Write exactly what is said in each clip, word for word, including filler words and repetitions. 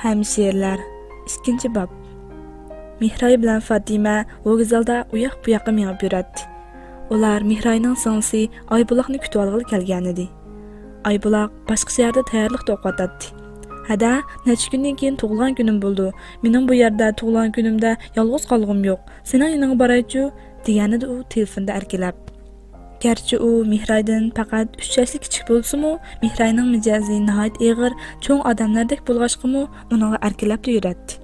ھەمشىرىلەر. ئىككىنچى باب. مېھراي بىلەن فاتىمە ۋوگزالدا ئۇياق-بۇياققا مېڭىپ يۈرەتتى. ئۇلار مېھراينىڭ سىڭلىسى ئايبۇلاقنى كۈتۈۋالغىلى كەلگەنىدى. ئايبۇلاق باشقا شەھەردە تەييارلىقتا ئوقۇۋاتاتتى. ھەدە، نەچچە كۈندىن كېيىن تۇغۇلغان كۈنۈم بولىدۇ. مېنىڭ بۇ يەردە تۇغۇلغان كۈنۈمدە يالغۇز قالغۇم يوق. سېنىڭ يېنىڭغا بارايچۇ، دېگەنىدى ئۇ تېلېفوندا ئەركىلەپ. گەرچە ئۇ مېھرايدىن پەقەت ئۈچ ياشلا كىچىك بولسىمۇ، مېھراينىڭ مىجەزى ناھايىتى ئېغىر، چوڭ ئادەملەردەك بولغاچقىمۇ، ئۇنىڭغا ئەركىلەپلا يۈرەتتى.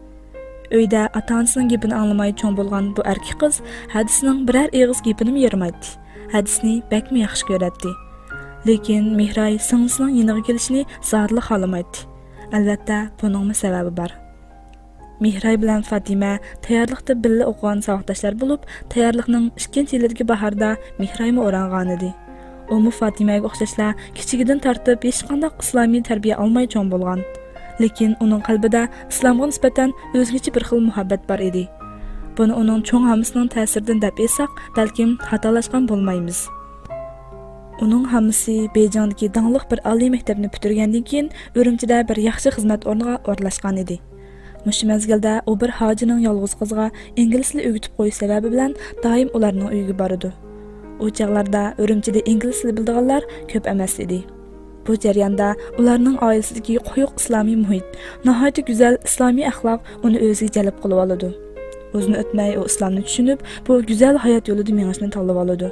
ئۆيدە ئاتا-ئانىسىنىڭ گېپىنى ئاڭلىماي چوڭ بولغان بۇ ئەركە قىز ھەدىسىنىڭ بىرەر ئېغىز گېپىنىمۇ يىرمايتتى. ھەدىسنى بەكمۇ ياخشى كۆرەتتى. لېكىن مېھراي سىڭلىسىنىڭ يېنىغا كېلىشىنى زادىلا خالىمايتتى. ئەلۋەتتە، بۇنىڭمۇ سەۋەبى بار. مېھراي بىلەن فاتىمە تەييارلىقتا بىللە ئوقۇغان ساۋاقداشلار بولۇپ، تەييارلىقنىڭ ئىككىنچى يىلىدىكى باھاردا مېھرايمۇ ئورانغانىدى. ئۇمۇ فاتىمەگە ئوخشاشلا كىچىكىدىن تارتىپ ھېچقانداق ئىسلامىي تەربىيە ئالماي چوڭ بولغان. لېكىن ئۇنىڭ قەلبىدە ئىسلامغا نىسبەتەن ئۆزگىچە بىر خىل مۇھەببەت بار ئىدى. بۇنى ئۇنىڭ چوڭ ھامىسىنىڭ تەسىرىدىن دەپ ئېيتساق، بەلكىم خاتالاشقان بولمايمىز. ئۇنىڭ ھامىسى بېيجىڭدىكى داڭلىق بىر ئالىي مەكتەپنى پۈتتۈرگەندىن كېيىن، ئۈرۈمچىدە بىر ياخشى خىزمەت ئورنىغا ئورۇنلاشقان ئىدى. مۇشۇ مەزگىلدە ئۇ بىر ھاجىنىڭ يالغۇز قىزىغا ئىنگلىز تىلى ئۆگىتىپ قويۇش سەۋەبى بىلەن دائىم ئۇلارنىڭ ئۆيىگە بارىدۇ. ئۇ چاغلاردا ئۈرۈمچىدە ئىنگلىز تىلى بىلىدىغانلار كۆپ ئەمەس ئىدى. بۇ جەرياندا ئۇلارنىڭ ئائىلىسىدىكى قويۇق ئىسلامىي مۇھىت، ناھايىتى گۈزەل ئىسلامىي ئەخلاق ئۇنى ئۆزىگە جەلپ قىلىۋالىدۇ. ئۇزۇن ئۆتمەي ئۇ ئىسلامنى چۈشىنىپ، بۇ گۈزەل ھايات يولىدا مېڭىشنى تاللىۋالىدۇ.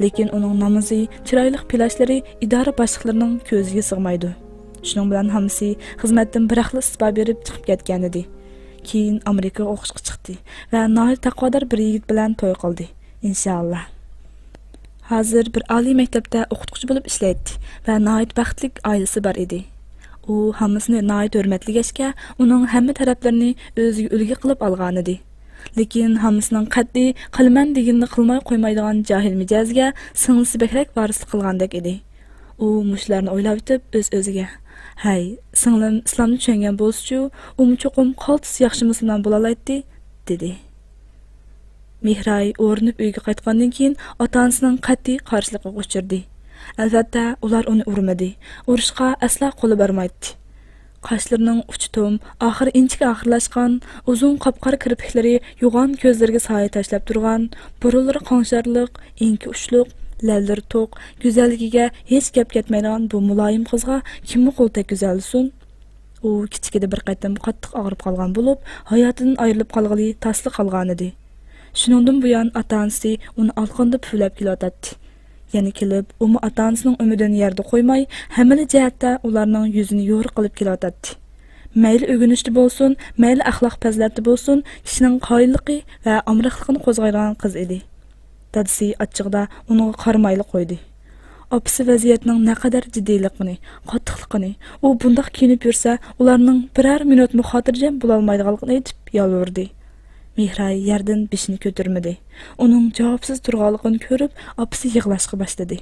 لېكىن ئۇنىڭ نامىزى، چىرايلىق پېلاشلىرى ئىدارە باشلىقلىرىنىڭ كۆزىگە سىغمايدۇ. شۇنىڭ بىلەن ھامىسى خىزمەتتىن بىراقلا ئىستېپا بېرىپ چىقىپ كەتكەنىدى. كېيىن ئامېرىكىغا ئوقۇشقا چىقتى ۋە ناھايىتى تەقۋادار بىر يىگىت بىلەن توي قىلدى، ئىنشائاللا. ھازىر بىر ئالىي مەكتەپتە ئوقۇتقۇچى بولۇپ ئىشلەيتتى ۋە ناھايىتى بەختلىك ئائىلىسى بار ئىدى. ئۇ ھامىسىنى ناھايىتى ھۆرمەتلىگەچكە، ئۇنىڭ ھەممە تەرەپلىرىنى ئۆزىگە ئۈلگە قىلىپ ئالغانىدى. لېكىن ھامىسىنىڭ قەتئىي قىلىمەن دېگىنىنى قىلماي قويمايدىغان جاھىل مىجەزىگە سىڭلىسى بەكرەك ۋارىسلىق قىلغاندەك ئىدى. ئۇ مۇشۇلارنى ئويلاۋېتىپ ئۆز-ئۆزىگە، «ھەي، سىڭلىم ئىسلامنى چۈشەنگەن بولسىچۇ، ئۇمۇ چوقۇم قالتىس ياخشى مۇسۇلمان بولالايتتى» دېدى. مېھراي ئورىنىپ ئۆيگە قايتقاندىن كېيىن ئاتا-ئانىسىنىڭ قەتئىي قارشىلىقىغا ئۇچرىدى. ئەلۋەتتە، ئۇلار ئۇنى ئۇرمىدى. ئۇرۇشقا ئەسلا قولى بارمايتتى. قاشلىرىنىڭ ئۇچى توم، ئاخىرى ئىنچىكە ئاخىرلاشقان، ئۇزۇن قاپقارا كىرپىكلىرى يوغان كۆزلىرىگە سايە تاشلاپ تۇرغان، بۇرۇنلىرى قاڭشارلىق، ئېڭىكى ئۇچلۇق، لەۋلىرى توق، گۈزەللىكىگە ھېچ گەپ كەتمەيدىغان بۇ مۇلايىم قىزغا كىممۇ قول تەگكۈزەلىسۇن؟ ئۇ كىچىكىدە بىر قېتىم قاتتىق ئاغرىپ قالغان بولۇپ، ھاياتىدىن ئايرىلىپ قالغىلى تاسلا قالغانىدى. شۇنىڭدىن بۇيان ئاتا-ئانىسى ئۇنى ئالىقىنىدا پۈۋلەپ كېلىۋاتاتتى. يەنە كېلىپ، ئۇمۇ ئاتا-ئانىسىنىڭ ئۈمىدىنى يەردە قويماي، ھەممىلا جەھەتتە ئۇلارنىڭ يۈزىنى يورۇق قىلىپ كېلىۋاتاتتى. مەيلى ئۆگىنىشتە بولسۇن، مەيلى ئەخلاق پەزىلەتتە بولسۇن، كىشىنىڭ قايىللىقى ۋە ئامراقلىقىنى قوزغايدىغان قىز ئىدى. دادىسى ئاچچىقىدا ئۇنىڭغا قارىمايلا قويدى. ئاپىسى ۋەزىيەتنىڭ نەقەدەر جىددىيلىقىنى، قاتتىقلىقىنى، ئۇ بۇنداق كىيىنىپ يۈرسە، ئۇلارنىڭ بىرەر مىنۇتمۇ خاتىرجەم بولالمايدىغانلىقىنى ئېيتىپ يالۋۇردى. مېھراي يەردىن بېشىنى كۆتۈرمىدى. ئۇنىڭ جاۋابسىز تۇرغانلىقىنى كۆرۈپ، ئاپىسى يىغلاشقا باشلىدى.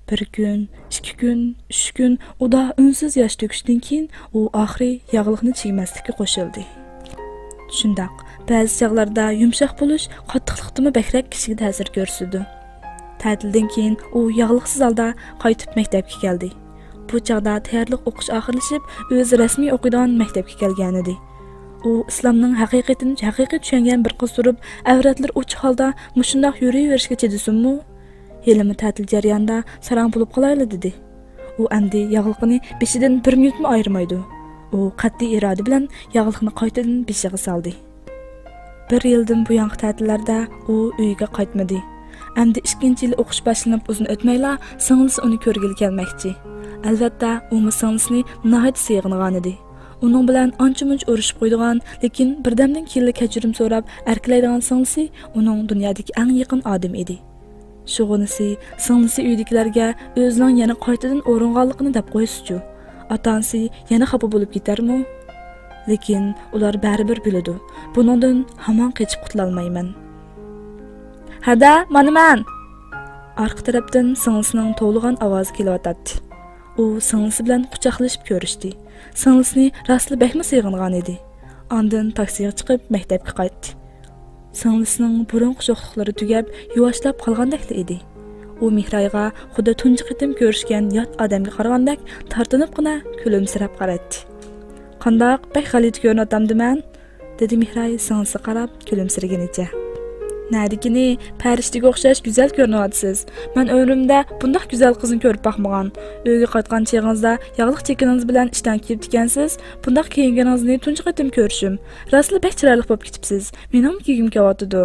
بىر كۈن، ئىككى كۈن، ئۈچ كۈن ئۇدا ئۈنسىز ياش تۆكۈشتىن كېيىن، ئۇ ئاخىرى ياغلىقنى چىگمەسلىككە قوشۇلدى. شۇنداق، بەزى چاغلاردا يۇمشاق بولۇش قاتتىقلىقتىنمۇ بەكرەك كىشىگە تەسىر كۆرسىتىدۇ. تەتىلدىن كېيىن ئۇ ياغلىقسىز ھالدا قايتىپ مەكتەپكە كەلدى. بۇ چاغدا تەييارلىق ئوقۇش ئاخىرلىشىپ، ئۆزى رەسمىي ئوقۇيدىغان مەكتەپكە كەلگەنىدى. ئۇ ئىسلامنىڭ ھەقىقىتىنى ھەقىقىي چۈشەنگەن بىر قىز تۇرۇپ، ئەۋرەتلىرى ئوچۇق ھالدا مۇشۇنداق يۈرۈۋېرىشكە چىدىسۇنمۇ؟ ھېلىمۇ تەتىل جەريانىدا ساراڭ بولۇپ قالايلى، دېدى. ئۇ ئەمدى ياغلىقىنى بېشىدىن بىر مىنۇتمۇ ئايرىمايدۇ. ئۇ قەتئىي ئىرادە بىلەن ياغلىقنى قايتىدىن بېشىغا سالدى. بىر يىلدىن بۇيانقى تەتىللەردە ئۇ ئۆيىگە قايتمىدى. ئەمدى ئىككىنچى يىل ئوقۇش باشلىنىپ ئۇزۇن ئۆتمەيلا سىڭلىسى ئۇنى كۆرگىلى كەلمەكچى. ئەلۋەتتە، ئۇمۇ سىڭلىسىنى ناھايىتى سېغىنغانىدى. ئۇنىڭ بىلەن ئانچە-مۇنچە ئۇرۇشۇپ قويىدىغان، لېكىن بىردەمدىن كېيىنلا كەچۈرۈم سوراپ ئەركىلەيدىغان سىڭلىسى ئۇنىڭ دۇنيادىكى ئەڭ يېقىن ئادىمى ئىدى. شۇغىنىسى، سىڭلىسى ئۆيدىكىلەرگە ئۆزىنىڭ يەنە قايتىدىن ئورۇنغانلىقىنى دەپ قويسىچۇ؟ ئاتا-ئانىسى يەنە خاپا بولۇپ كېتەرمۇ؟ لېكىن ئۇلار بەرىبىر بىلىدۇ، بۇنىڭدىن ھامان قېچىپ قۇتۇلالمايمەن. ھەدە، مانا مەن! ئارقا تەرەپتىن سىڭلىسىنىڭ توۋلىغان ئاۋازى كېلىۋاتاتتى. ئۇ سىڭلىسى بىلەن قۇچاقلىشىپ كۆرۈشتى. سىڭلىسىنى راستلا بەكمۇ سېغىنغانىدى. ئاندىن تاكسىغا چىقىپ مەكتەپكە قايتتى. سىڭلىسىنىڭ بۇرۇنقى شوخلۇقلىرى تۈگەپ، يۇۋاشلاپ قالغاندەكلا ئىدى. ئۇ مېھرايغا خۇددى تۇنجى قېتىم كۆرۈشكەن يات ئادەمگە قارىغاندەك تارتىنىپقىنا كۈلۈمسىرەپ قارايتتى. قانداق، بەك غەلىتە كۆرۈنۈۋاتامدىمەن؟ دېدى مېھراي سىڭلىسىگە قاراپ كۈلۈمسىرىگىنىچە. نەدىكىنى، پەرىشتىگە ئوخشاش گۈزەل كۆرۈنۈۋاتىسىز. مەن ئۆمرۈمدە بۇنداق گۈزەل قىزنى كۆرۈپ باقمىغان. ئۆيگە قايتقان چېغىڭىزدا ياغلىق چېكىنىڭىز بىلەن ئىشتان كىيىپتىكەنسىز. بۇنداق كىيىنگىنىڭىزنى تۇنجى قېتىم كۆرۈشۈم. راستلا بەك چىرايلىق بولۇپ كېتىپسىز. مېنىڭمۇ كىيگۈم كېلىۋاتىدۇ.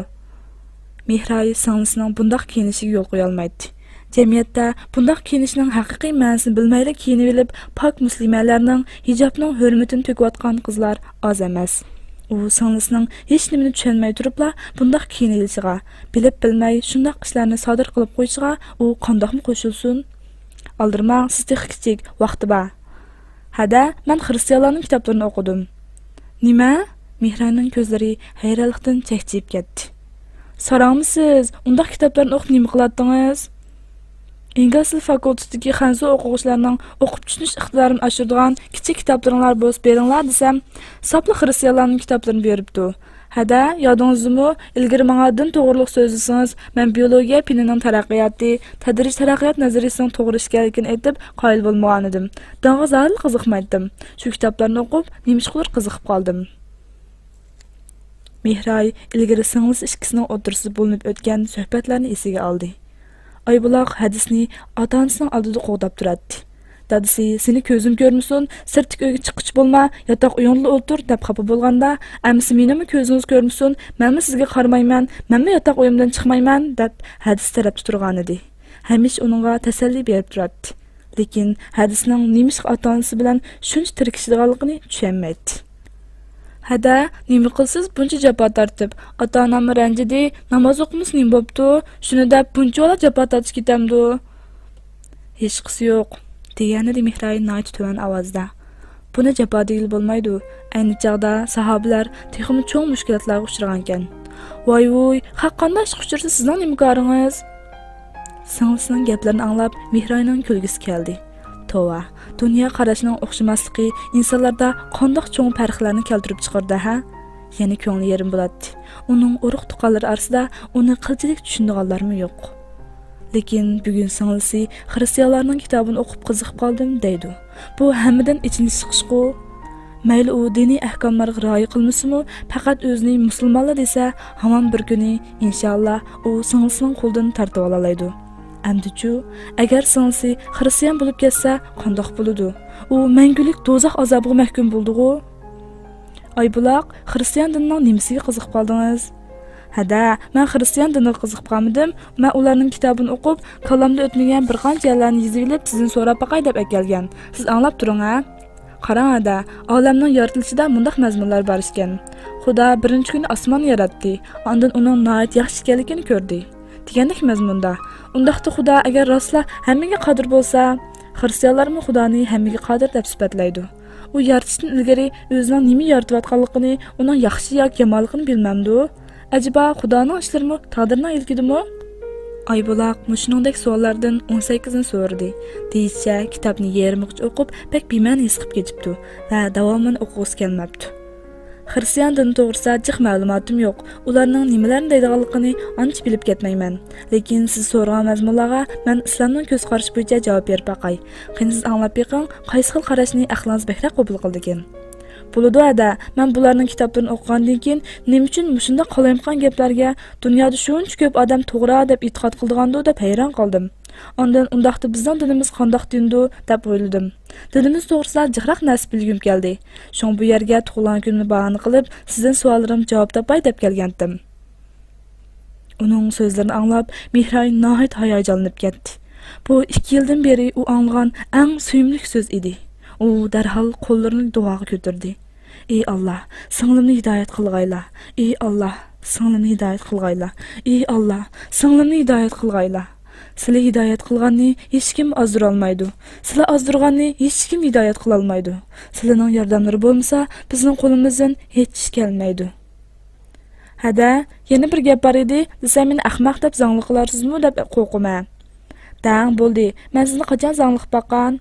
مېھراي سىڭلىسىنىڭ بۇنداق كىيىنىشىگە يول قويالمايتتى. جەمئىيەتتە بۇنداق كىيىنىشنىڭ ھەقىقىي مەنىسىنى بىلمەيلا كىيىنىۋېلىپ، پاك مۇسلىمەلەرنىڭ ھىجابنىڭ ھۆرمىتىنى تۆكۈۋاتقان قىزلار ئاز ئەمەس. ئۇ سىڭلىسىنىڭ ھېچنېمىنى چۈشەنمەي تۇرۇپلا بۇنداق كىيىنىۋېلىشىغا، بىلىپ بىلمەي شۇنداق ئىشلارنى سادىر قىلىپ قويۇشىغا ئۇ قانداقمۇ قوشۇلسۇن؟ ئالدىرىماڭ، سىز تېخى كىچىك، ۋاقتى بار. ھەدە، مەن خىرىستىيانلارنىڭ كىتابلىرىنى ئوقۇدۇم. نېمە؟ مېھراينىڭ كۆزلىرى ھەيرانلىقتىن چەكچىيىپ كەتتى. ساراڭمۇ سىز؟ ئۇنداق كىتابلارنى ئوقۇپ نېمە قىلاتتىڭىز؟ ئىنگلىز تىل فاكۇلتېتىدىكى خەنزۇ ئوقۇغۇچىلارنىڭ ئوقۇپ چۈشىنىش ئىقتىدارىنى ئاشۇرىدىغان كىچىك كىتابلىرىڭلار بولسا بېرىڭلار دېسەم، ساپلا خىرىستىيانلارنىڭ كىتابلىرىنى بېرىپتۇ. ھەدە، يادىڭىزدىمۇ، ئىلگىرى ماڭا دىن توغرۇلۇق سۆزلىسىڭىز، مەن بىيولوگىيە پېنىنىڭ تەرەققىياتى، تەدرىجىي تەرەققىيات نەزەرىيىسىنىڭ توغرا ئىكەنلىكىنى ئېيتىپ، قايىل بولمىغانىدىم. دىنغا زادىلا قىزىقمايتتىم. شۇ كىتابلارنى ئوقۇپ، نېمىشقىدۇر قىزىقىپ قالدىم. مېھراي ئىلگىرى سىڭلىسى ئىككىسىنىڭ ئوتتۇرىسىدا بولۇنۇپ ئۆتكەن سۆھبەتلەرنى ئېسىگە ئالدى. ئايبۇلاق ھەدىسنى ئاتا-ئانىسىنىڭ ئالدىدا قوغداپ تۇراتتى. دادىسى، سېنى كۆزۈم كۆرمىسۇن، سىرتتىكى ئۆيگە چىققۇچە بولما، ياتاق ئۆيۈڭدىلا ئولتۇر، دەپ خاپا بولغاندا، ئەمىسە مېنىمۇ كۆزىڭىز كۆرمىسۇن، مەنمۇ سىزگە قارىمايمەن، مەنمۇ ياتاق ئۆيۈمدىن چىقمايمەن، دەپ ھەدىس تەرەپتە تۇرغانىدى. ھەمىشە ئۇنىڭغا تەسەللى بېرىپ تۇراتتى. لېكىن ھەدىسنىڭ نېمىشقا ئاتا-ئانىسى بىلەن شۇنچە تىركىشىدىغانلىقىنى چۈشەنمەيتتى. ھەدە، نېمە قىلىسىز بۇنچە جاپا تارتىپ؟ ئاتا-ئاناممۇ رەنجىدى، ناماز ئوقۇمىسا نېمە بوپتۇ؟ شۇنى دەپ بۇنچىۋالا جاپا تارتىش كېتەمدۇ؟ ھېچقىسى يوق، دېگەنىدى مېھراي ناھايىتى تۆۋەن ئاۋازدا. بۇنى جاپا دېگىلى بولمايدۇ. ئەينى چاغدا ساھابىلەر تېخىمۇ چوڭ مۈشكۈلاتلارغا ئۇچرىغانىكەن. ۋاي ۋۇي، خەق قانداق ئىشقا ئۇچرىسا سىزنىڭ نېمە كارىڭىز؟ سىڭلىسىنىڭ گەپلىرىنى ئاڭلاپ مېھراينىڭ كۈلگۈسى كەلدى. توۋا، دۇنيا قاراشنىڭ ئوخشىماسلىقى ئىنسانلاردا قانداق چوڭ پەرقلەرنى كەلتۈرۈپ چىقىرىدۇ ھە؟ يەنە كۆڭلى يېرىم بولاتتى. ئۇنىڭ ئۇرۇق-تۇغقانلىرى ئارىسىدا ئۇنى قىلچىلىك چۈشىنىدىغانلارمۇ يوق. لېكىن بۈگۈن سىڭلىسى خىرىستىيانلارنىڭ كىتابىنى ئوقۇپ قىزىقىپ قالدىم دەيدۇ. بۇ ھەممىدىن ئېچىنىشلىق ئىشقۇ. مەيلى ئۇ دىنىي ئەھكاملارغا رىئايە قىلمىسىمۇ، پەقەت ئۆزىنى مۇسۇلمانلا دېسە، ھامان بىر كۈنى، ئىنشائاللا، ئۇ سىڭلىسىنىڭ قولىدىن تارتىۋالالايدۇ. ئەمدىچۇ، ئەگەر سىڭلىسى خىرىستىيان بولۇپ كەتسە، قانداق بولىدۇ؟ ئۇ مەڭگۈلۈك دوزاخ ئازابىغا مەھكۇم بولىدىغۇ؟ ئايبۇلاق، خىرىستىيان دىنىنىڭ نېمىسىگە قىزىقىپ قالدىڭىز؟ ھەدە، مەن خىرىستىيان دىنىغا قىزىقىپ قالمىدىم. مەن ئۇلارنىڭ كىتابىنى ئوقۇپ، كاللامدا ئۆتمىگەن بىر قانچە يەرلەرنى يېزىۋېلىپ، سىزدىن سوراپ باقاي دەپ ئەكەلگەن. سىز ئاڭلاپ تۇرۇڭ ھە. قاراڭ ھەدە، ئالەمنىڭ يارىتىلىشىدا مۇنداق مەزمۇنلار بار ئىكەن. خۇدا بىرىنچى كۈنى ئاسماننى ياراتتى، ئاندىن ئۇنىڭ ناھايىتى ياخشى ئىكەنلىكىنى كۆردى، دېگەندەك مەزمۇندا. ئۇنداقتا خۇدا ئەگەر راستلا ھەممىگە قادىر بولسا، خىرىستىيانلارمۇ خۇدانى ھەممىگە قادىر دەپ سۈپەتلەيدۇ. ئۇ يارىتىشتىن ئىلگىرى ئۆزىنىڭ نېمە يارىتىۋاتقانلىقىنى، ئۇنىڭ ياخشى ياكى يامانلىقىنى بىلمەمدۇ؟ ئەجەبا، خۇدانىڭ ئىشلىرىمۇ تەقدىرنىڭ ئىلكىدىمۇ؟ ئايبۇلاق مۇشۇنىڭدەك سوئاللاردىن ئون سەككىزىنى سورىدى. دېيىشىچە، كىتابنى يېرىمىغىچە ئوقۇپ، بەك بىمەنە ھېس قىلىپ كېتىپتۇ ۋە داۋامىنى ئوقۇغۇسى كەلمەپتۇ. خىرىستىيان دىنى توغرىسىدا جىق مەلۇماتىم يوق. ئۇلارنىڭ نېمىلەرنى دەيدىغانلىقىنى ئانچە بىلىپ كەتمەيمەن. لېكىن سىز سورىغان مەزمۇنلارغا مەن ئىسلامنىڭ كۆز قارىشى بويىچە جاۋاب بېرىپ باقاي. قېنى سىز ئاڭلاپ بېقىڭ، قايسى خىل قاراشنى ئەقلىڭىز بەكرەك قوبۇل قىلىدىكىن؟ بولىدۇ ھەدە، مەن بۇلارنىڭ كىتابلىرىنى ئوقۇغاندىن كېيىن نېمە ئۈچۈن مۇشۇنداق قالايمىقان گەپلەرگە دۇنيادا شۇنچە كۆپ ئادەم توغرا دەپ ئېتىقاد قىلىدىغاندۇ دەپ ھەيران قالدىم. ئاندىن ئۇنداقتا بىزنىڭ دىنىمىز قانداق دىندۇ دەپ ئويلىدىم. دىنىمىز توغرىسىدا جىقراق نەرسە بىلگۈم كەلدى. شۇڭا بۇ يەرگە تۇغۇلغان كۈنۈمنى باھانە قىلىپ، سىزدىن سوئاللىرىمغا جاۋاب تاپاي دەپ كەلگەنتىم. ئۇنىڭ سۆزلىرىنى ئاڭلاپ، مېھراي ناھايىتى ھاياجانلىنىپ كەتتى. بۇ ئىككى يىلدىن بېرى ئۇ ئاڭلىغان ئەڭ سۆيۈملۈك سۆز ئىدى. ئۇ دەرھال قوللىرىنى دۇئاغا كۆتۈردى. ئى ئاللا، سىڭلىمنى ھىدايەت قىلغايلا. ئى ئاللا، سىڭلىمنى ھىدايەت قىلغايلا. ئى ئاللا، سىڭلىمنى ھىدايەت قىلغايلا. سىلى ھىدايەت قىلغاننى ھېچكىم ئازدۇرالمايدۇ. سىلى ئازدۇرغاننى ھېچكىم ھىدايەت قىلالمايدۇ. سىلىنىڭ ياردەملىرى بولمىسا، بىزنىڭ قولىمىزدىن ھېچ ئىش كەلمەيدۇ. ھەدە، يەنە بىر گەپ بار ئىدى، دېسەم مېنى ئەخمەق دەپ زاڭلىق قىلارسىزمۇ دەپ قورقىمەن. دەڭ، بولدى، مەن سىزنى قاچان زاڭلىق باققان؟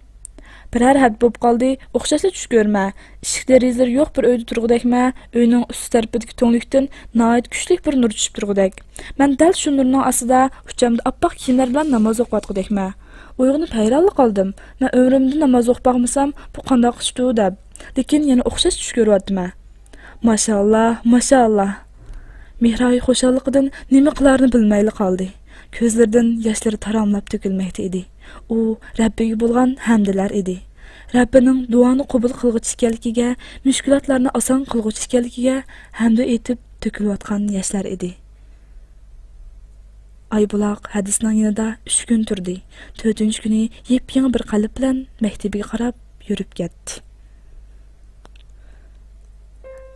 بىرەر ھەپتە بولۇپ قالدى، ئوخشاشلا چۈش كۆرمە. ئىشىك دېرىزىلىرى يوق بىر ئۆيدە تۇرغۇدەكمەن، ئۆينىڭ ئۈستى تەرىپىدىكى تۈڭلۈكتىن ناھايىتى كۈچلۈك بىر نۇر چۈشۈپ تۇرغۇدەك. مەن دەل شۇ نۇرنىڭ ئاستىدا ئۇچامدا ئاپئاق كىيىملەر بىلەن ناماز ئوقۇۋاتقۇدەكمەن. ئويغىنىپ ھەيرانلا قالدىم. مەن ئۆمرۈمدە ناماز ئوقۇپ باقمىسام، بۇ قانداق ئىشتۇ دەپ. لېكىن يەنە ئوخشاش چۈش كۆرۈۋاتىمەن. ماشائاللا، ماشائاللا! مېھراي خۇشاللىقىدىن نېمە قىلارىنى بىلمەيلا قالدى. كۆزلىرىدىن ياشلىرى تاراملاپ تۆكۈلمەكتە ئىدى. ئۇ رەببىگە بولغان ھەمدىلەر ئىدى. رەببىنىڭ دۇئانى قوبۇل قىلغۇچى ئىكەنلىكىگە، مۈشكۈلاتلارنى ئاسان قىلغۇچى ئىكەنلىكىگە ھەمدۇ ئېيتىپ تۆكۈلۈۋاتقان ياشلار ئىدى. ئايبۇلاق ھەدىسىنىڭ يېنىدا ئۈچ كۈن تۇردى. تۆتىنچى كۈنى يېپيېڭى بىر قەلب بىلەن مەكتىپىگە قاراپ يۈرۈپ كەتتى.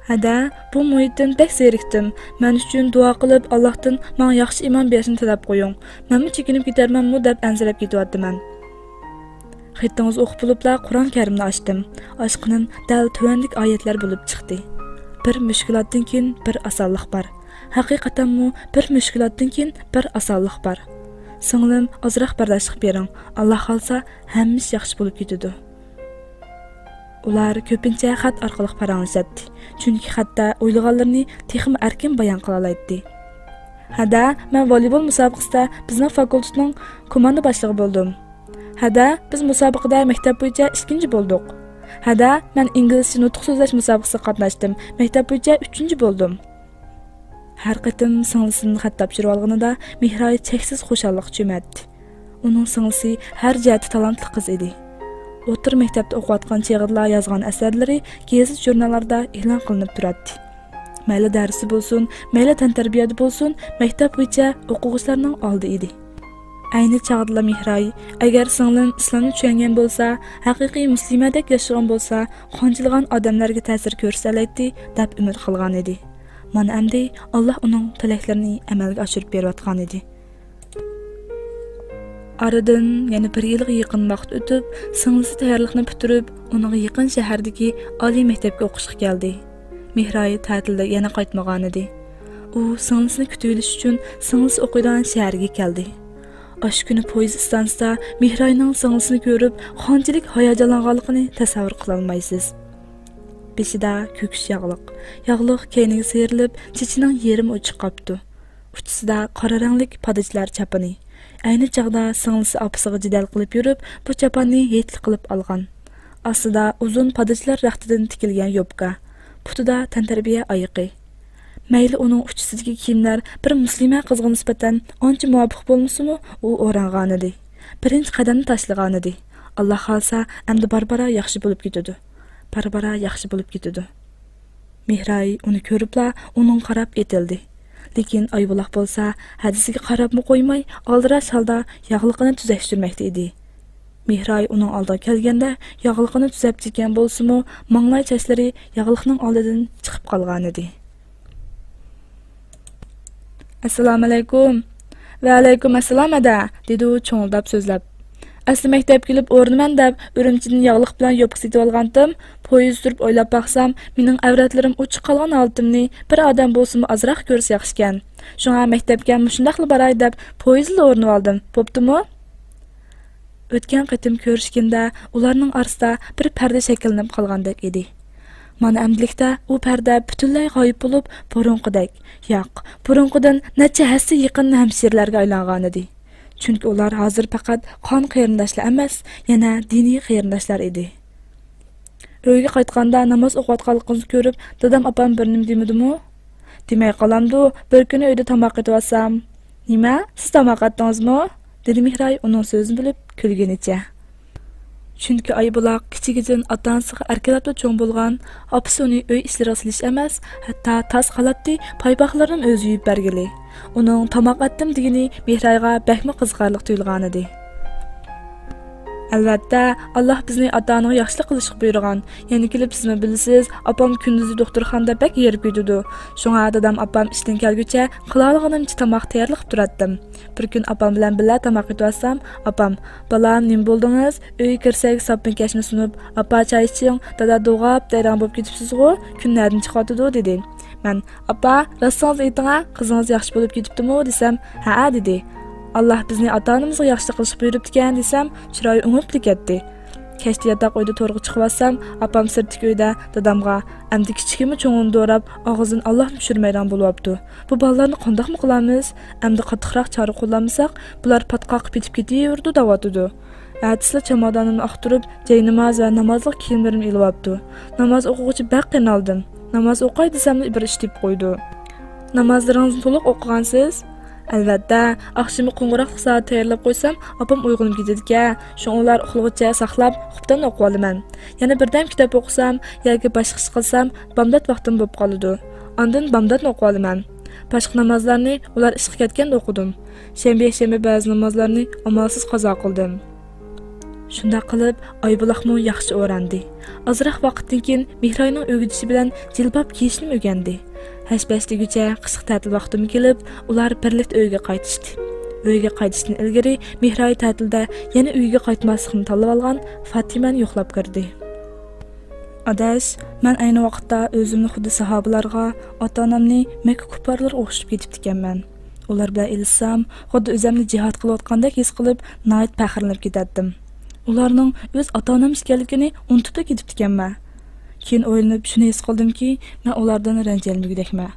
ھەدە، بۇ مۇھىتتىن بەك زېرىكتىم. مەن ئۈچۈن دۇئا قىلىپ، ئاللاھتىن ماڭا ياخشى ئىمان بېرىشنى تىلەپ قويۇڭ. مەنمۇ چېكىنىپ كېتەرمەنمۇ دەپ ئەنسىرەپ كېتىۋاتىمەن. خېتىڭىزنى ئوقۇپ بولۇپلا قۇرئان كەرىمنى ئاچتىم. ئاچقىنىم دەل تۆۋەندىكى ئايەتلەر بولۇپ چىقتى. بىر مۈشكۈلاتتىن كېيىن بىر ئاسانلىق بار. ھەقىقەتەنمۇ بىر مۈشكۈلاتتىن كېيىن بىر ئاسانلىق بار. سىڭلىم، ئازراق بەرداشلىق بېرىڭ. ئاللا خالىسا ھەممە ئىش ياخشى بولۇپ كېتىدۇ. ئۇلار كۆپىنچە خەت ئارقىلىق پاراڭلىشاتتى، چۈنكى خەتتە ئويلىغانلىرىنى تېخىمۇ ئەركىن بايان قىلالايتتى. ھەدە، مەن ۋالىبول مۇسابىقىسىدە بىزنىڭ فاكۇلتېتنىڭ كوماندا باشلىقى بولدۇم. ھەدە، بىز مۇسابىقىدە مەكتەپ بويىچە ئىككىنچى بولدۇق. ھەدە، مەن ئىنگلىزچە نۇتۇق سۆزلەش مۇسابىقىسىگە قاتناشتىم، مەكتەپ بويىچە ئۈچىنچى بولدۇم. ھەر قېتىم سىڭلىسىدىن خەت تاپشۇرۇۋالغىنىدا مېھراي چەكسىز خۇشاللىققا چۆمەتتى. ئۇنىڭ سىڭلىسى ھەر جەھەتتە تالانتلىق قىز ئىدى. ئوتتۇرا مەكتەپتە ئوقۇۋاتقان چېغىدىلا يازغان ئەسەرلىرى گېزىت-ژۇرناللاردا ئېلان قىلىنىپ تۇراتتى. مەيلى دەرستە بولسۇن، مەيلى تەنتەربىيەدە بولسۇن، مەكتەپ بويىچە ئوقۇغۇچىلارنىڭ ئالدىدا ئىدى. ئەينى چاغدىلا مېھراي، ئەگەر سىڭلىم ئىسلامنى چۈشەنگەن بولسا، ھەقىقىي مۇسلىمەدەك ياشىغان بولسا، قانچىلىغان ئادەملەرگە تەسىر كۆرسىتەلەيتتى، دەپ ئۈمىد قىلغانىدى. مانا ئەمدى ئاللا ئۇنىڭ تىلەكلىرىنى ئەمەلگە ئاشۇرۇپ بېرىۋاتقانىدى. ئارىدىن يەنە بىر يىلغا يېقىن ۋاقىت ئۆتۈپ، سىڭلىسى تەييارلىقنى پۈتتۈرۈپ، ئۇنىڭغا يېقىن شەھەردىكى ئالىي مەكتەپكە ئوقۇشقا كەلدى. مېھراي تەتىلدە يەنە قايتمىغانىدى. ئۇ سىڭلىسىنى كۈتۈۋېلىش ئۈچۈن سىڭلىسى ئوقۇيدىغان شەھەرگە كەلدى. ئاشۇ كۈنى پويىز ئىستانسىسىدا مېھراينىڭ سىڭلىسىنى كۆرۈپ، قانچىلىك ھاياجانلانغانلىقىنى تەسەۋۋۇر قىلالمايسىز. بېشىدا كۆكۈش ياغلىق. ياغلىق كەينىگە سىيرىلىپ، چېچىنىڭ يېرىمى ئوچۇق قاپتۇ. ئۇچىسىدا قارا رەڭلىك پادىچىلار چاپىنى. ئەينى چاغدا سىڭلىسى ئاپىسىغا جېدەل قىلىپ يۈرۈپ، بۇ چاپاننى ھېيتلىق قىلىپ ئالغان. ئاستىدا ئۇزۇن پادىچىلار رەختىدىن تىكىلگەن يوپكا. پۇتىدا تەنتەربىيە ئايىقى. مەيلى ئۇنىڭ ئۇچىسىدىكى كىيىملەر بىر مۇسلىمە قىزغا نىسبەتەن ئانچە مۇۋاپىق بولمىسىمۇ، ئۇ ئورانغانىدى. بىرىنچى قەدەمنى تاشلىغانىدى. ئاللا خالىسا، ئەمدى بارا-بارا ياخشى بولۇپ كېتىدۇ. بارا-بارا ياخشى بولۇپ كېتىدۇ. مېھراي ئۇنى كۆرۈپلا ئۇنىڭغا قاراپ ئېتىلدى. لېكىن ئايبۇلاق بولسا ھەدىسىگە قاراپمۇ قويماي، ئالدىراش ھالدا ياغلىقىنى تۈزەشتۈرمەكتە ئىدى. مېھراي ئۇنىڭ ئالدىغا كەلگەندە ياغلىقىنى تۈزەپتىكەن بولسىمۇ، ماڭلاي چاچلىرى ياغلىقنىڭ ئالدىدىن چىقىپ قالغانىدى. ئەسسالامۇئەلەيكۇم. ۋەئەلەيكۇم ئەسسالام ھەدە، دېدى ئۇ چۇڭۇلداپ سۆزلەپ. ئەسلى مەكتەپكە كېلىپ ئورنىمەن دەپ ئۈرۈمچىدىن ياغلىق بىلەن يوپكا سېتىۋالغانتىم. پويىز تۇرۇپ ئويلاپ باقسام، مېنىڭ ئەۋرەتلىرىم ئوچۇق قالغان ھالىتىمنى بىر ئادەم بولسىمۇ ئازراق كۆرسە ياخشىكەن. شۇڭا مەكتەپكە مۇشۇنداقلا باراي دەپ پويىزلا ئورنىۋالدىم. بوپتۇمۇ؟ ئۆتكەن قېتىم كۆرۈشكىنىدە ئۇلارنىڭ ئارىسىدا بىر پەردە شەكىللىنىپ قالغاندەك ئىدى. مانا ئەمدىلىكتە ئۇ پەردە پۈتۈنلەي غايىب بولۇپ، بۇرۇنقىدەك، ياق، بۇرۇنقىدىن نەچچە ھەسسە يېقىن ھەمشىرىلەرگە ئايلانغانىدى. چۈنكى ئۇلار ھازىر پەقەت قان قېرىنداشلا ئەمەس، يەنە دىنىي قېرىنداشلار ئىدى. ئۆيگە قايتقاندا ناماز ئوقۇۋاتقانلىقىڭىزنى كۆرۈپ، دادام ئاپام بىر نېمە دېمىدىمۇ؟ دېمەي قالامدۇ، بىر كۈنى ئۆيدە تاماق ئېتىۋاتسام. نېمە؟ سىز تاماق ئەتتىڭىزمۇ؟ دېدى مېھراي ئۇنىڭ سۆزىنى بۆلۈپ كۈلگىنىچە. چۈنكى ئايبۇلاق كىچىكىدىن ئاتا-ئانىسىغا ئەركىلەپلا چوڭ بولغان، ئاپىسى ئۇنى ئۆي ئىشلىرىغا سېلىش ئەمەس، ھەتتا تاس قالاتتى، پايپاقلىرىنىمۇ ئۆزى يۇيۇپ بەرگىلى. ئۇنىڭ تاماق ئەتتىم دېگىنى مېھرايغا بەكمۇ قىزىقارلىق تۇيۇلغانىدى. ئەلۋەتتە، ئاللا بىزنى ئاتا-ئانىغا ياخشىلىق قىلىشقا بۇيرۇغان. يەنە كېلىپ سىزمۇ بىلىسىز، ئاپام كۈندۈزى دوختۇرخانىدا بەك ھېرىپ كېتىدۇ. شۇڭا دادام ئاپام ئىشتىن كەلگۈچە قىلالىغىنىمچە تاماق تەييارلىق قىلىپ تۇراتتىم. بىر كۈن ئاپام بىلەن بىللە تاماق ئېتىۋاتسام، ئاپام، «بالام، نېمە بولدىڭىز؟ ئۆيگە كىرسەك ساپمۇ كەچمۇ سۇنۇپ، ئاپا چاي ئىچىڭ، دادا دوغاپ دەيدىغان بولۇپ كېتىپسىزغۇ، كۈن نەدىن چىقىۋاتىدۇ؟» دېدى. مەن، «ئاپا، راستىڭىزنى ئېيتىڭا، قىزىڭىز ياخشى بولۇپ كېتىپتىمۇ؟» دېسەم، «ھەئە» دېدى. «ئاللا بىزنى ئاتا-ئانىمىزغا ياخشىلىق قىلىشقا بۇيرۇپتىكەن» دېسەم، چىرايى ئوڭۇپلا كەتتى. كەچتە ياتاق ئۆيدە تورغا چىقىۋاتسام، ئاپام سىرتتىكى ئۆيدە دادامغا، «ئەمدى كىچىكىمۇ چوڭىنى دوراپ، ئاغزىدىن ئاللاھنى چۈشۈرمەيدىغان بولۇۋاپتۇ. بۇ بالىلارنى قانداقمۇ قىلارمىز؟ ئەمدى قاتتىقراق چارە قوللانمىساق، بۇلار پاتقاققا پېتىپ كېتىۋېرىدۇ» دەۋاتىدۇ. ئەتىسىلا چامادانىمنى ئاختۇرۇپ، جايناماز ۋە نامازلىق كىيىملىرىمنى ئېلىۋاپتۇ. ناماز ئوقۇغۇچە بەك قىينالدىم. ناماز ئوقاي دېسەملا بىر ئىش تېپىپ قويىدۇ. نامازلىرىڭىزنى تولۇق ئوقۇغانسىز؟ ئەلۋەتتە، ئاخشىمى قوڭغۇراقلىق سائەت تەييارلاپ قويسام، ئاپام ئويغىنىپ كېتىدىكەن. شۇڭا ئۇلار ئۇخلىغۇچە ساقلاپ، ئوبدان ئوقۇۋالىمەن. يەنە بىردەم كىتاب ئوقۇسام ياكى باشقا ئىش قىلسام، بامدات ۋاقتىم بولۇپ قالىدۇ. ئاندىن بامداتنى ئوقۇۋالىمەن. باشقا نامازلارنى ئۇلار ئىشقا كەتكەندە ئوقۇدۇم. شەنبە، يەكشەنبە بەزى نامازلارنى ئامالسىز قازا قىلدىم. شۇنداق قىلىپ، ئايبۇلاقمۇ ياخشى ئوراندى. ئازراق ۋاقىتتىن كېيىن مېھراينىڭ ئۆگىتىشى بىلەن جىلباب كىيىشنىمۇ ئۆگەندى. ھەش-پەش دېگۈچە قىشلىق تەتىل ۋاقتىمۇ كېلىپ، ئۇلار بىرلىكتە ئۆيگە قايتىشتى. ئۆيگە قايتىشتىن ئىلگىرى مېھراي تەتىلدە يەنە ئۆيگە قايتماسلىقنى تاللىۋالغان فاتىمەنى يوقلاپ كىردى. ئاداش، مەن ئەينى ۋاقىتتا ئۆزۈمنى خۇددى ساھابىلارغا، ئاتا-ئانامنى مەككە كۇپپارلىرىغا ئوخشىتىپ كېتىپتىكەنمەن. ئۇلار بىلەن ئېلىشسام، خۇددى ئۆزۈمنى جىھاد قىلىۋاتقاندەك ھېس قىلىپ، ناھايىتى پەخىرلىنىپ كېتەتتىم. ئۇلارنىڭ ئۆز ئاتا-ئانام ئىكەنلىكىنى ئۇنتۇپلا كېتىپتىكەنمەن. كېيىن ئويلىنىپ شۇنى ھېس قىلدىمكى، مەن ئۇلاردىن رەنجىيەلمىگۈدەكمەن.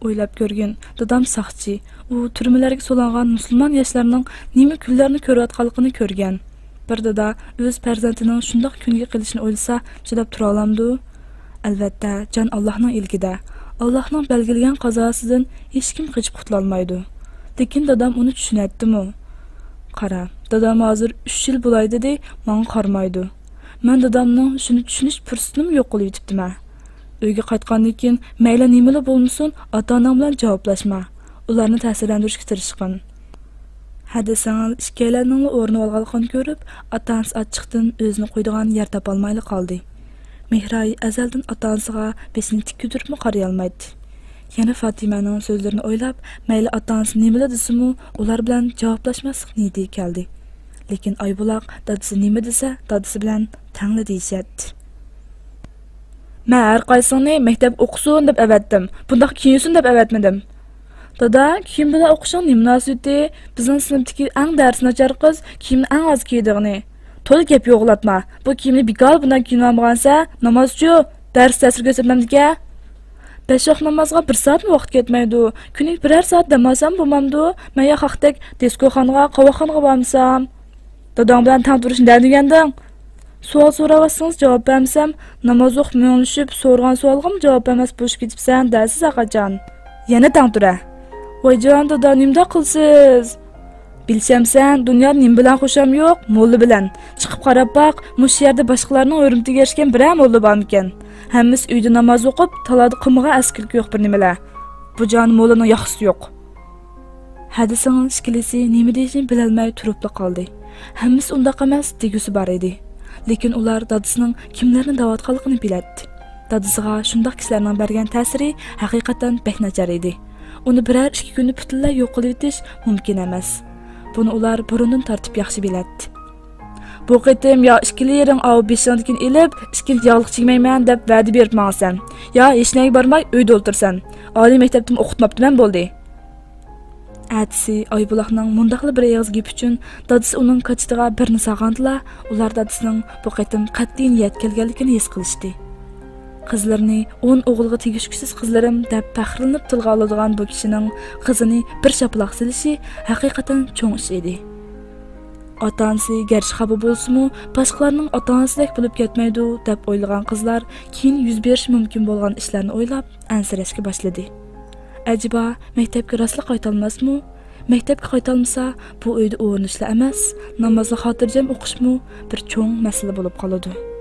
ئويلاپ كۆرگىن، دادام ساقچى. ئۇ تۈرمىلەرگە سولانغان مۇسۇلمان ياشلارنىڭ نېمە كۈنلەرنى كۆرۈۋاتقانلىقىنى كۆرگەن. بىر دادا ئۆز پەرزەنتىنىڭ شۇنداق كۈنگە قېلىشىنى ئويلىسا، چىداپ تۇرالامدۇ؟ ئەلۋەتتە، جان ئاللاھنىڭ ئىلكىدە. ئاللاھنىڭ بەلگىلىگەن قازاسىدىن ھېچكىم قېچىپ قۇتۇلالمايدۇ. لېكىن دادام ئۇنى چۈشىنەتتىمۇ؟ قارا، دادام ھازىر ئۈچ يىل بولاي دېدى، ماڭا قارىمايدۇ. مەن دادامنىڭ شۇنى چۈشىنىش پۇرسىتىنىمۇ يوق قىلىۋېتىپتىمەن. ئۆيگە قايتقاندىن كېيىن مەيلى نېمىلا بولمىسۇن، ئاتا-ئاناڭ بىلەن جاۋابلاشما. ئۇلارنى تەسىرلەندۈرۈشكە تىرىشقىن. ھەدىسىڭىز ئىككىيلەننىڭلا ئورىنىۋالغانلىقىنى كۆرۈپ، ئاتانىسى ئاچچىقتىن ئۆزىنى قويىدىغان يەر تاپالمايلا قالدى. مېھراي ئەزەلدىن ئاتا-ئانىسىغا بېشىنى تىك كۆتۈرۈپمۇ قارىيالمايتتى. يەنە فاتىمەنىڭ سۆزلىرىنى ئويلاپ، مەيلى ئاتانىسى نېمىلا دېسىمۇ، ئۇلار بىلەن جاۋابلاشماسلىق نىيىتىگە كەلدى. لېكىن ئايبۇلاق دادىسى نېمە دېسە، دادىسى بىلەن تەڭلا دېيىشەتتى. مەن ھەر قايسىڭنى مەكتەپكە ئوقۇسۇن دەپ ئەۋەتتىم، بۇنداق كىيىنسۇن دەپ ئەۋەتمىدىم. دادا، كىيىم بىلەن ئوقۇشنىڭ نېمە مۇناسىۋىتى؟ بىزنىڭ سىنىپتىكى ئەڭ دەرسى ناچار قىز كىيىمنى ئەڭ ئاز كىيىدىغىنى. تولا گەپ يوغىلاتما. بۇ كىيىمنى بىكار بۇنداق كىيىنىۋالمىغانسەن، نامازچۇ، دەرس تەسىر كۆرسەتمەمدىكەن. بەش ۋاق نامازغا بىر سائەتمۇ ۋاقىت كەتمەيدۇ. كۈنىگە بىرەر سائەت دەم ئالسام بولمامدۇ؟ مەن يا خەقتەك دىسكوخانىغا، قاۋاقخانىغا بارمىسام؟ داداڭ بىلەن تەڭ تۇرۇشنى نەدە ئۆگەندىڭ؟ سوئال سوراۋاتسىڭىز جاۋاب بەرمىسەم، ناماز ئوقۇپ مۆڭلىشىپ سورىغان سوئالغىمۇ جاۋاب بەرمەس بولۇشۇپ كېتىپسەن دەرسىز ھەرقاچان. يەنە تەڭ تۇرە. ۋايجان دادا، نېمىنداق قىلىسىز؟ بىلسەمسەن، دۇنيادا نېمە بىلەن خۇشام يوق؟ موللا بىلەن. چىقىپ قاراپ باق، مۇشۇ يەردە باشقىلارنىڭ ھۆرمىتىگە ئېرىشكەن بىرەر موللا بارمىكەن؟ ھەممىسى ئۆيدە ناماز ئوقۇپ، تالادا قىلمىغان ئەسكىلىكى يوق بىر نېمىلەر. بۇ جاھاندا موللىنىڭ ياخشىسى يوق. ھەدىسىڭىز ئىككىلىسى نېمە دېيىشىنى بىلەلمەي تۇرۇپلا قالدى. ھەممىسى ئۇنداق ئەمەس، دېگۈسى بار ئىدى. لېكىن ئۇلار دادىسىنىڭ كىملەرنى دەۋاتقانلىقىنى بىلەتتى. دادىسىغا شۇنداق كىشىلەرنىڭ بەرگەن تەسىرى ھەقىقەتەن بەك ناچار ئىدى. ئۇنى بىرەر ئىككى كۈندە پۈتۈنلەي يوق قىلىۋېتىش مۇمكىن ئەمەس. بۇنى ئۇلار بۇرۇندىن تارتىپ ياخشى بىلەتتى. بۇ قېتىم يا ئىككىلىرىڭ ئاۋۇ بېشىڭدىكىنى ئېلىپ، ئىككىنچى ياغلىق چىگمەيمەن دەپ ۋەدە بېرىپ ماڭىسەن، يا ھېچنەگە بارماي ئۆيدە ئولتۇرىسەن. ئالىي مەكتەپتىمۇ ئوقۇتماپتىمەن بولدى. ئەتىسى ئايبۇلاقنىڭ مۇنداقلا بىر ئېغىز گېپى ئۈچۈن دادىسى ئۇنىڭ كاچىتىغا بىرنى سالغاندىلا، ئۇلار دادىسىنىڭ بۇ قېتىم قەتئىي نىيەتكە كەلگەنلىكىنى ھېس قىلىشتى. قىزلىرىنى ئون ئوغۇلغا تېگىشكۈسىز قىزلىرىم دەپ پەخىرلىنىپ تىلغا ئالىدىغان بۇ كىشىنىڭ قىزىنى بىر شاپىلاق سېلىشى ھەقىقەتەن چوڭ ئىش ئىدى. ئاتا-ئانىسى گەرچە خاپا بولسىمۇ، باشقىلارنىڭ ئاتا-ئانىسىدەك بولۇپ كەتمەيدۇ، دەپ ئويلىغان قىزلار كېيىن يۈز بېرىشى مۇمكىن بولغان ئىشلارنى ئويلاپ ئەنسىرەشكە باشلىدى. ئەجەبا، مەكتەپكە راستلا قايتالماسمۇ؟ مەكتەپكە قايتالمىسا، بۇ ئۆيدە ئورۇنۇشلا ئەمەس، نامازنى خاتىرجەم ئوقۇشمۇ بىر چوڭ مەسىلە بولۇپ قالىدۇ.